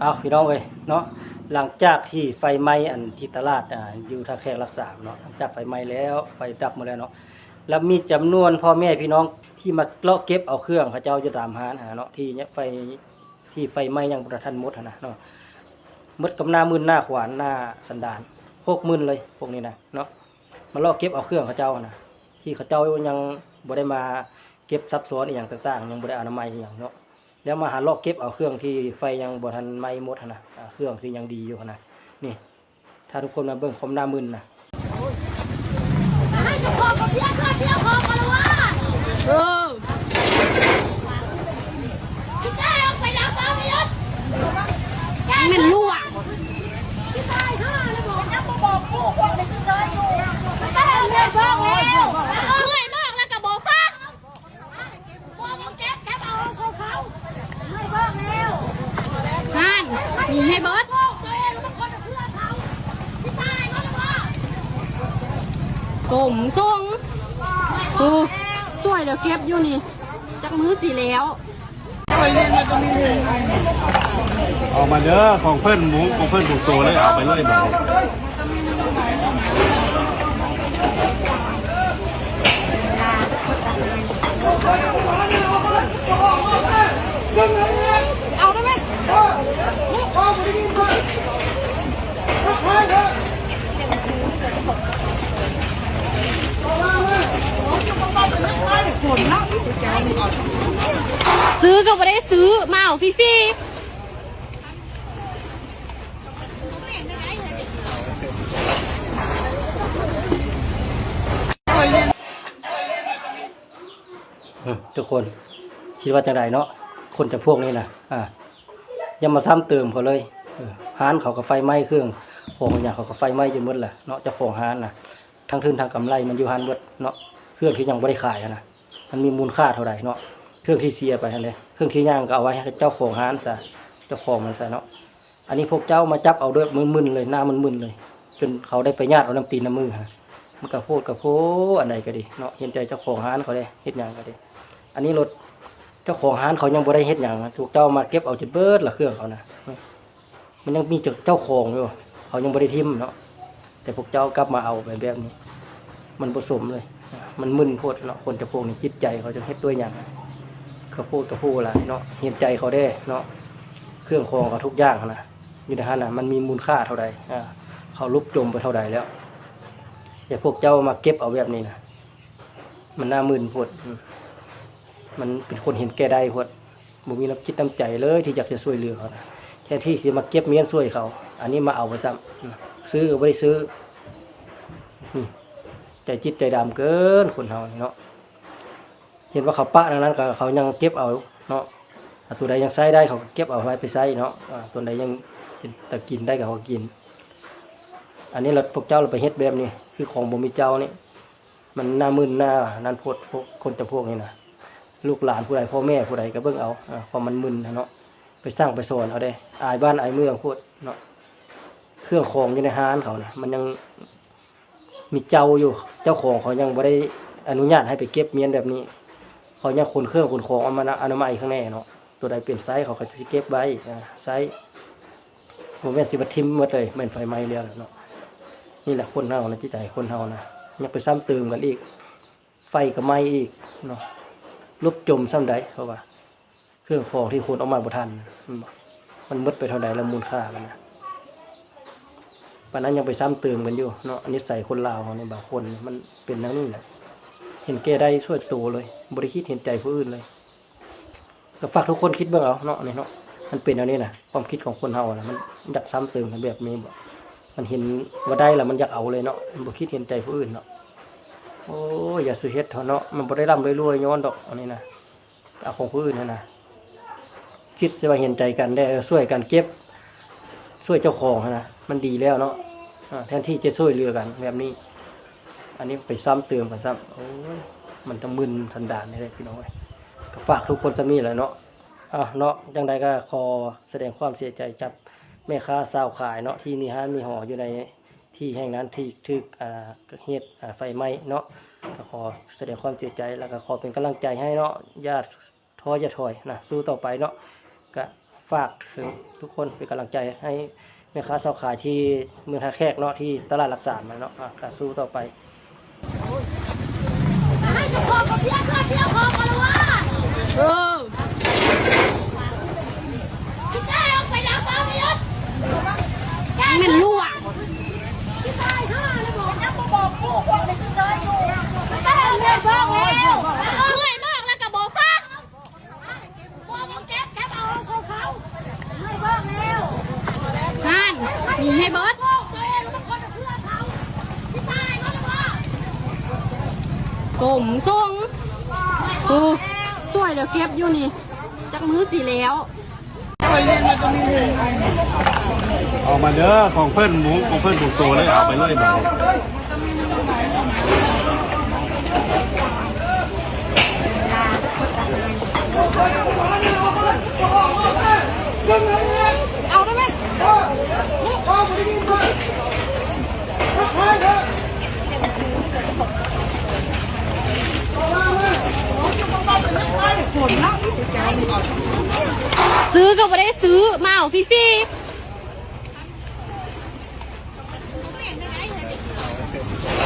ເອົາ ພີ່ນ້ອງເອີຍເນາະ, ຫຼັງຈາກທີ່ໄຟໄໝ້ອັນທີ່ຕະຫຼາດ ອ່າ ຢູ່ທ່າແຂກຫຼັກສາມເນາະ, ຫຼັງຈາກໄຟໄໝ້ແລ້ວ ໄຟດັບໝົດແລ້ວເນາະ, ແລ້ວມີຈຳນວນພໍ່ແມ່ພີ່ນ້ອງທີ່ມາເລາະເກັບເອົາເຄື່ອງເຂົາເຈົ້າຢູ່ຕາມຮ້ານຫັ້ນນະເນາະ, ທີ່ໄຟ ທີ່ໄຟໄໝ້ຍັງບໍ່ທັນໝົດຫັ້ນນະເນາະ, ໝົດກັບໜ້າມື່ນ ໜ້າຂວານ ໜ້າສັນດານ ຫົກໝື່ນເລີຍພວກນີ້ນະເນາະ, ມາເລາະເກັບເອົາເຄື່ອງເຂົາເຈົ້າຫັ້ນນະ, ທີ່ເຂົາເຈົ້າຍັງບໍ່ໄດ້ມາເກັບຊັບຊ້ອນອີ່ຫຍັງຕ່າງໆ, ຍັງບໍ່ໄດ້ອະນາໄມອີ່ຫຍັງເນາະ. ແລ້ວມາຫາເລາະເກັບເອົາເຄື່ອງທີ່ໄຟຍັງບໍ່ທັນໄໝ້ໝົດຫັ້ນນະ, ອ່າ ເຄື່ອງທີ່ຍັງດີຢູ່ຫັ້ນນະ. ນີ້ ຖ້າທຸກຄົນມາເບິ່ງຄວາມໜ້າມຶນນະ. ເອີ ແມ່ນຫຼວງ ເມື່ອຍບອກແລ້ວກໍບໍ່ຟັງ. ຫັ້ນ ໜີໃຫ້ເບິດ ສົມຊົງ. ໂອ້ ຊ່ວຍແລ້ວເກັບຢູ່ນີ້ ຈັກມື້ຊິແລ້ວ. ເອົາມາເດີ ຂອງເພິ່ນໝູ ຂອງເພິ່ນທຸກໂຕເລີຍ ເອົາໄປເລີຍບາດນີ້. ຊື້ກໍບໍ່ໄດ້ຊື້ ມາເອົາຟຣີໆ. ເອີ ທຸກຄົນຄິດວ່າຈັ່ງໃດເນາະ? ຄົນຈຳພວກນີ້ນະ ອ່າ ຢ່າມາຊ້ຳເຕີມເຂົາເລີຍ. ເອີ ຮ້ານເຂົາກໍໄຟໄໝ້, ເຄື່ອງຂອງຫຍັງເຂົາກໍໄຟໄໝ້ຈົນໝົດແຫຼະເນາະ, ເຈົ້າຂອງຮ້ານນະ. ທັງທຶນທັງກຳໄລມັນຢູ່ຫັ້ນເບິດເນາະ, ເຄື່ອງທີ່ຍັງບໍ່ໄດ້ຂາຍຫັ້ນນະ ມັນມີມູນຄ່າເທົ່າໃດເນາະ? ເຄື່ອງທີ່ເສຍໄປຫັ້ນເດ້, ເຄື່ອງທີ່ຍ່າງກໍເອົາໄວ້ໃຫ້ເຈົ້າຂອງຮ້ານຊະ, ເຈົ້າຂອງມັນຊະເນາະ. ອັນນີ້ພວກເຈົ້າມາຈັບເອົາໂດຍມືມຶນເລີຍ, ໜ້າມຶນໆເລີຍ, ຈົນເຂົາໄດ້ໄປຍາດເອົານ້ຳຕີນນ້ຳມືຫັ້ນນະ. ມັນກະໂພດກະໂພ ອັນໃດກໍດີເນາະ, ເຫັນໃຈເຈົ້າຂອງຮ້ານເຂົາເດ້, ເຮັດຫຍັງກໍດີ. ອັນນີ້ລົດເຈົ້າຂອງຮ້ານເຂົາຍັງບໍ່ໄດ້ເຮັດຫຍັງນະ, ພວກເຈົ້າມາເກັບເອົາຈົນເບິດລະເຄື່ອງເຂົານະ. ມັນຍັງມີເຈົ້າ ເຈົ້າຂອງຢູ່, ເຂົາຍັງບໍ່ໄດ້ຖິ້ມເນາະ, ແຕ່ພວກເຈົ້າກັບມາເອົາໄປແບບນີ້ ມັນບໍ່ສົມເລີຍ, ມັນມຶນໂພດເນາະ. ຄົນຈຳພວກນີ້ຈິດໃຈເຂົາຈະເຮັດດ້ວຍຫຍັງ? ກະໂພດກະໂພຫຼາຍເນາະ, ເຫັນໃຈເຂົາແດ່ເນາະ. ເຄື່ອງຂອງເຂົາທຸກຢ່າງຫັ້ນນະ ຢູ່ໃນຫັ້ນນະ ມັນມີມູນຄ່າເທົ່າໃດ, ເຂົາຫຼຸບຈົມໄປເທົ່າໃດແລ້ວ. ແຕ່ພວກເຈົ້າມາເກັບເອົາແບບນີ້ນະ ມັນໜ້າມຶນໂພດ, ມັນເປັນຄົນເຫັນແກ່ໄດ້ໂພດ. ບໍ່ມີນ້ຳຈິດນ້ຳໃຈເລີຍທີ່ຢາກຈະຊ່ວຍເຫຼືອເຂົານະ, ແທນທີ່ຊິມາເກັບມ້ຽນຊ່ວຍເຂົາ, ອັນນີ້ມາເອົາໄປຊ້ຳ, ຊື້ກໍບໍ່ໄດ້ຊື້. ນີ້ ໃຈຈິດໃຈດຳເກີນຄົນເຮົານີ້ເນາະ. ເຫັນວ່າເຂົາປະແນວນັ້ນກໍເຂົາຍັງເກັບເອົາເນາະ, ອາ ຕົວໃດຍັງໃຊ້ໄດ້ເຂົາກໍເກັບເອົາໄວ້ໄປໃຊ້ເນາະ, ອາ ຕົວໃດຍັງເປັນຕາກິນໄດ້ກໍເຂົາກິນ. ອັນນີ້ລະພວກເຈົ້າລະໄປເຮັດແບບນີ້ ຄືຂອງບໍ່ມີເຈົ້ານີ້. ມັນໜ້າມຶນໜ້ານັ້ນໂພດ, ພວກຄົນຈຳພວກນີ້ນະ. ລູກຫຼານຜູ້ໃດ ພໍ່ແມ່ຜູ້ໃດກໍເບິ່ງເອົາ, ອາ ຄວາມມັນມຶນຫັ້ນເນາະ, ໄປສັ່ງໄປສອນເອົາເດ້, ອາຍບ້ານອາຍເມືອງໂພດເນາະ. ເຄື່ອງຂອງຢູ່ໃນຮ້ານເຂົານະ ມັນຍັງມີເຈົ້າຢູ່, ເຈົ້າຂອງເຂົາຍັງບໍ່ໄດ້ອະນຸຍາດໃຫ້ໄປເກັບມ້ຽນແບບນີ້, ເຂົາຍັງຂົນເຄື່ອງຂົນຂອງອອກມາອະນາໄມຂ້າງໃນເນາະ. ຕົວໃດເປັນໄຊເຂົາກໍຊິເກັບໄວ້ ອາ ໃຊ້. ບໍ່ແມ່ນຊິວ່າຖິ້ມໝົດເລີຍ, ແມ່ນໄຟໄໝ້ແລ້ວເນາະ. ນີ້ແຫຼະຄົນເຮົານະ, ຈິດໃຈຄົນເຮົານະ ຍັງໄປຊ້ຳເຕີມກັນອີກ, ໄຟກໍໄໝ້ອີກເນາະ. ຫຼຸບຈົມສ່ຳໃດ ເພາະວ່າເຄື່ອງຂອງທີ່ຂົນອອກມາບໍ່ທັນ ແມ່ນບໍ່? ມັນໝົດໄປເທົ່າໃດລະມູນຄ່າມັນນະ? ປານນັ້ນຍັງໄປຊ້ຳເຕີມກັນຢູ່ເນາະ. ນິໄສຄົນລາວເຮົານີ້ ບາງຄົນມັນເປັນແນວນີ້ແຫຼະ, ເຫັນແກ່ໄດ້ສ່ວນໂຕເລີຍ, ບໍ່ໄດ້ຄິດເຫັນໃຈຜູ້ອື່ນເລີຍ. ກໍຝາກທຸກຄົນຄິດເບິ່ງເອົາເນາະ ນີ້ເນາະ, ມັນເປັນແນວນີ້ນະ. ຄວາມຄິດຂອງຄົນເຮົານະ ມັນຢາກຊ້ຳເຕີມກັນແບບນີ້ບໍ? ມັນເຫັນວ່າໄດ້ລະມັນຢາກເອົາເລີຍເນາະ, ມັນບໍ່ຄິດເຫັນໃຈຜູ້ອື່ນເນາະ. ໂອ້ຍ ຢ່າສູ່ເຮັດເຖາະເນາະ, ມັນບໍ່ໄດ້ລ່ຳໄດ້ລວຍຍ້ອນດອກ ອັນນີ້ນະ, ເອົາຂອງຜູ້ອື່ນຫັ້ນນະ. ຄິດຊິວ່າເຫັນໃຈກັນແດ່, ເອີ ຊ່ວຍກັນເກັບ ຊ່ວຍເຈົ້າຂອງຫັ້ນນະ ມັນດີແລ້ວເນາະ, ອາ ແທນທີ່ຈະຊ່ວຍເຫຼືອກັນແບບນີ້ ອັນນີ້ໄປຊ້ຳເຕີມກັນຊ້ຳ. ໂອ້ຍ ມັນທັງມຶນທັງດານເດ້ພີ່ນ້ອງເອີຍ. ກໍຝາກທຸກຄົນສ່ຳນີ້ແຫຼະເນາະ. ເອົາເນາະ, ຈັ່ງໃດກໍຂໍສະແດງຄວາມເສຍໃຈກັບແມ່ຄ້າຊາວຂາຍເນາະ ທີ່ມີຮ້ານມີຫໍຢູ່ໃນທີ່ແຫ່ງນັ້ນ ທີ່ຖືກ ອ່າ ເຫດ ອ່າ ໄຟໄໝ້ເນາະ. ກໍຂໍສະແດງຄວາມເສຍໃຈ ແລ້ວກໍຂໍເປັນກຳລັງໃຈໃຫ້ເນາະ, ຢ່າ ທໍຢ່າຖອຍນະ, ສູ້ຕໍ່ໄປເນາະ. ກະ ຝາກເຖິງທຸກຄົນເປັນກຳລັງໃຈໃຫ້ແມ່ຄ້າຊາວຂາຍທີ່ເມືອງທ່າແຂກເນາະ ທີ່ຕະຫຼາດຫຼັກສາມນະເນາະ ອ່າ ກະສູ້ຕໍ່ໄປ. ເອີ ແມ່ນຫຼວງ ເຄີຍບອກແລ້ວ ເຄີຍບອກແລ້ວກະບໍ່ຟັງ. ຫັ້ນ ໜີໃຫ້ເບິດ ສົມຊົງ. ໂອ້ ຊ່ວຍເດີ ເກັບຢູ່ນີ້ ຈັກມື້ຊິແລ້ວ. ເອົາມາເດີ ຂອງເພິ່ນໝູ ຂອງເພິ່ນທຸກໂຕເລີຍ ເອົາໄປເລີຍບາດນີ້. ຊື້ກໍບໍ່ໄດ້ຊື້ ມາເອົາຟຣີໆ. ເ